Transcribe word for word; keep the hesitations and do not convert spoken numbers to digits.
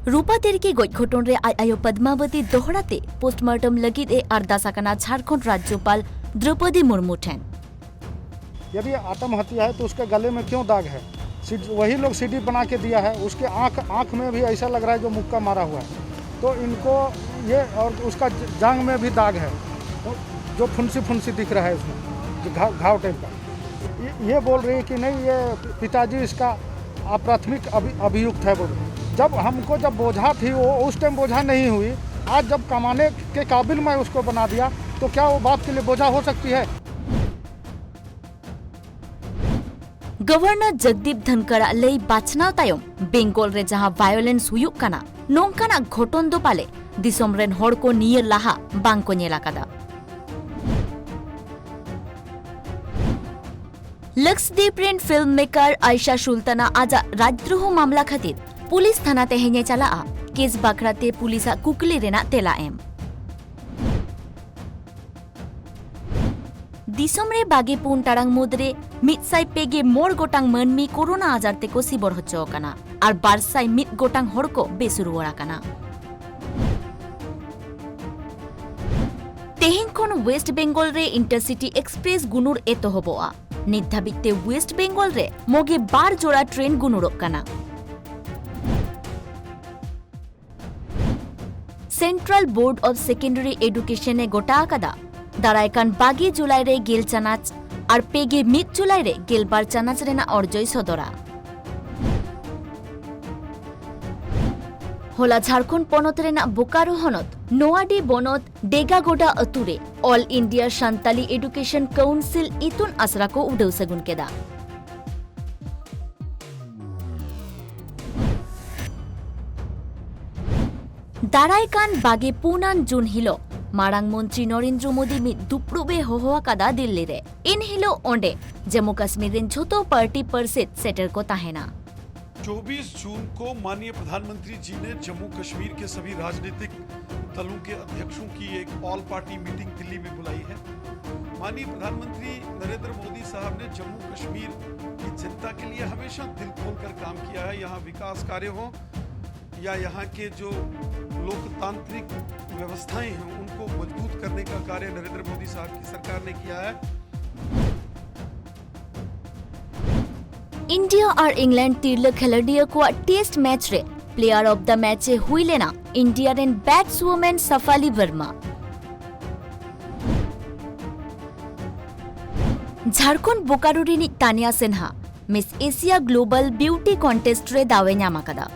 ᱨᱩᱯᱟ ᱛᱤᱨᱠᱤ ᱜᱚᱡ ᱜᱷᱚᱴᱚᱱ ᱨᱮ ᱟᱡ ᱟᱭᱳ ᱯᱚᱫᱢᱟᱵᱚᱛᱤ ᱫᱚᱦᱲᱟ ᱛᱮ ᱯᱳᱥᱴᱢᱚᱨᱴᱚᱢ ᱞᱟᱹᱜᱤᱫ ᱮ ᱟᱨᱫᱟᱥ ᱟᱠᱟᱱᱟ ᱡᱷᱟᱲᱠᱷᱚᱸᱰ ᱨᱟᱡᱽᱡᱚᱯᱟᱞ ᱫᱨᱚᱯᱚᱫᱤ ᱢᱩᱨᱢᱩ ᱴᱷᱮᱱ᱾ यदि आत्महत्या है तो उसके गले में क्यों दाग है? सीढ़ी, वही लोग सीढ़ी बना के दिया है, उसके आँख आँख में भी ऐसा लग रहा है जो मुक्का मारा हुआ है। तो इनको ये और उसका ज- जांग में भी दाग है, जो फुंसी फुंसी दिख रहा है उसमें, जो घाव घाव टाइप का। ये, ये बोल रही है कि नहीं, ये पिताजी इसका अप्राथमिक अभि, अभियुक्त है बोल रहे। जब हमको जब बोझा थी वो, उस टाइम बोझा नहीं हुई, आज जब कमाने के काबिल मैं उसको बना दिया तो क्या वो बाप के लिए बोझा हो सकती है? ᱜᱚᱵᱷᱚᱨᱱᱚᱨ ᱡᱚᱜᱽᱫᱤᱯ ᱫᱷᱚᱱᱠᱚᱨᱟᱜ ᱞᱟᱹᱭ ᱵᱟᱪᱷᱱᱟᱣ ᱛᱟᱭᱚᱢ ᱵᱮᱝᱜᱚᱞ ᱨᱮ ᱡᱟᱦᱟᱸ ᱵᱷᱟᱭᱳᱞᱮᱱᱥ ᱦᱩᱭᱩᱜ ᱠᱟᱱᱟ, ᱱᱚᱝᱠᱟᱱᱟᱜ ᱜᱷᱚᱴᱚᱱ ᱫᱚ ᱯᱟᱞᱮ ᱫᱤᱥᱚᱢ ᱨᱮᱱ ᱦᱚᱲ ᱠᱚ ᱱᱤᱭᱟᱹ ᱞᱟᱦᱟ ᱵᱟᱝ ᱠᱚ ᱧᱮᱞ ᱟᱠᱟᱫᱟ᱾ ᱞᱟᱠᱥᱫᱤᱯ ᱨᱮᱱ ᱯᱷᱤᱞᱢ ᱢᱮᱠᱟᱨ ᱟᱭᱥᱟ ᱥᱩᱞᱛᱟᱱᱟ ᱟᱡᱟᱜ ᱨᱟᱡᱽᱫᱨᱳᱦᱚ ᱢᱟᱢᱞᱟ ᱠᱷᱟᱹᱛᱤᱨ ᱯᱩᱞᱤᱥ ᱛᱷᱟᱱᱟ ᱛᱮᱦᱮᱧ ᱮ ᱪᱟᱞᱟᱜᱼᱟ᱾ ᱠᱮᱥ ᱵᱟᱠᱷᱨᱟᱛᱮ ᱯᱩᱞᱤᱥᱟᱜ ᱠᱩᱠᱞᱤ ᱨᱮᱱᱟᱜ ᱛᱮᱞᱟ ᱮᱢ᱾ ᱫᱤᱥᱚᱢ ᱨᱮ ᱵᱟᱜᱮ ᱯᱩᱱ ᱴᱟᱲᱟᱝ ᱢᱩᱫᱽᱨᱮ ᱢᱤᱫ ᱥᱟᱭ ᱯᱮ ᱜᱮ ᱢᱚᱬ ᱜᱚᱴᱟᱝ ᱢᱟᱹᱱᱢᱤ ᱠᱳᱨᱳᱱᱟ ᱟᱡᱟᱨ ᱛᱮᱠᱚ ᱥᱤᱵᱚᱨ ᱦᱚᱪᱚ ᱟᱠᱟᱱᱟ ᱟᱨ ᱵᱟᱨ ᱥᱟᱭ ᱢᱤᱫ ᱜᱚᱴᱟᱝ ᱦᱚᱲ ᱠᱚ ᱵᱮᱥ ᱨᱩᱣᱟᱹᱲ ᱟᱠᱟᱱᱟ᱾ ᱛᱮᱦᱮᱧ ᱠᱷᱚᱱ ᱳᱭᱮᱥᱴ ᱵᱮᱝᱜᱚᱞ ᱨᱮ ᱤᱱᱴᱟᱨᱥᱤᱴᱤ ᱮᱠᱥᱯᱨᱮᱥ ᱜᱩᱱᱩᱲ ᱮᱛᱚᱦᱚᱵᱚᱜᱼᱟ᱾ ᱱᱤᱛ ᱫᱷᱟᱹᱵᱤᱡ ᱛᱮ ᱳᱭᱮᱥᱴ ᱵᱮᱝᱜᱚᱞ ᱨᱮ ᱢᱚᱜᱮ ᱵᱟᱨ ᱡᱚᱲᱟ ᱴᱨᱮᱱ ᱜᱩᱱᱩᱲᱚᱜ ᱠᱟᱱᱟ᱾ Central board of secondary education ᱮ ᱜᱚᱴᱟ ᱟᱠᱟᱫᱟ, ᱫᱟᱨᱟᱭ ᱠᱟᱱ ᱵᱟᱜᱮ ᱡᱩᱞᱟᱭ ᱨᱮ ᱜᱮᱞ ᱪᱟᱱᱟᱪ ᱟᱨ ᱯᱮ ᱜᱮ ᱢᱤᱫ ᱡᱩᱞᱟᱭ ᱨᱮ ᱜᱮᱞᱵᱟᱨ ᱪᱟᱱᱟᱪ ᱨᱮᱱᱟᱜ ᱚᱨᱡᱚᱭ ᱥᱚᱫᱚᱨᱟ᱾ ᱦᱚᱞᱟ ᱡᱷᱟᱲᱠᱷᱚᱸᱰ ᱯᱚᱱᱚᱛ ᱨᱮᱱᱟᱜ ᱵᱳᱠᱟᱨᱳ ᱦᱚᱱᱚᱛ ᱱᱚᱣᱟᱰᱤ ᱵᱚᱱᱚᱛ ᱰᱮᱜᱟᱜᱚᱰᱟ ᱟᱹᱛᱩ ᱨᱮ all India Santali education council ᱤᱛᱩᱱ ᱟᱥᱲᱟ ᱠᱚ ᱩᱰᱟᱹᱣ ᱥᱟᱹᱜᱩᱱ ᱠᱮᱫᱟ᱾ ᱫᱟᱨᱟᱭ ᱠᱟᱱ ᱵᱟᱜᱮ ᱯᱩᱱ ᱟᱱ ᱡᱩᱱ ᱦᱤᱞᱚᱜ ᱢᱟᱨᱟᱝ ᱢᱚᱱᱛᱨᱤ ᱱᱚᱨᱮᱱᱫᱨᱚ ᱢᱳᱫᱤ ᱢᱤᱫ ᱫᱩᱯᱲᱩᱵ ᱮ ᱦᱚᱦᱚ ᱟᱠᱟᱫᱟ ᱫᱤᱞᱞᱤ ᱨᱮ᱾ ᱮᱱ ᱦᱤᱞᱚᱜ ᱚᱸᱰᱮ ᱡᱚᱢᱢᱩ ᱠᱟᱥᱢᱤᱨ ᱨᱮᱱ ᱡᱷᱚᱛᱚ ᱯᱟᱨᱴᱤ ᱯᱟᱨᱥᱮᱛ ᱥᱮᱴᱮᱨ ᱠᱚ ᱛᱟᱦᱮᱱᱟ᱾ चौबीस जून को माननीय प्रधानमंत्री जी ने जम्मू कश्मीर के सभी राजनीतिक दलों के अध्यक्षों की एक ऑल पार्टी मीटिंग दिल्ली में बुलाई है। माननीय प्रधानमंत्री नरेंद्र मोदी साहब ने जम्मू कश्मीर की जनता के लिए हमेशा दिल खोलकर काम किया है। यहाँ विकास कार्य हो, या यहाँ के जो लोकतांत्रिक व्यवस्थाएं हैं, उनको मजबूत करने का कार्य नरेंद्र मोदी साहब की सरकार ने किया है। ᱤᱱᱰᱤᱭᱟ ᱟᱨ ᱤᱝᱞᱮᱱᱰ ᱛᱤᱨᱞᱟᱹ ᱠᱷᱮᱞᱳᱰᱤᱭᱟᱹ ᱠᱚᱣᱟᱜ ᱴᱮᱥᱴ ᱢᱮᱪ ᱨᱮ ᱯᱞᱮᱭᱟᱨ ᱚᱯᱷ ᱫᱟ ᱢᱮᱪ ᱮ ᱦᱩᱭ ᱞᱮᱱᱟ ᱤᱱᱰᱤᱭᱟ ᱨᱮᱱ ᱵᱮᱴᱥᱣᱩᱢᱮᱱ ᱥᱟᱯᱷᱟᱞᱤ ᱵᱟᱨᱢᱟ᱾ ᱡᱷᱟᱲᱠᱷᱚᱸᱰ ᱵᱳᱠᱟᱨᱳ ᱨᱤᱱᱤᱡ ᱛᱟᱱᱤᱭᱟ ᱥᱤᱱᱦᱟ ᱢᱤᱥ ᱮᱥᱤᱭᱟ ᱜᱞᱳᱵᱟᱞ ᱵᱤᱭᱩᱴᱤ ᱠᱚᱱᱴᱮᱥᱴ ᱨᱮ ᱫᱟᱣ ᱮ ᱧᱟᱢ ᱟᱠᱟᱫᱟ᱾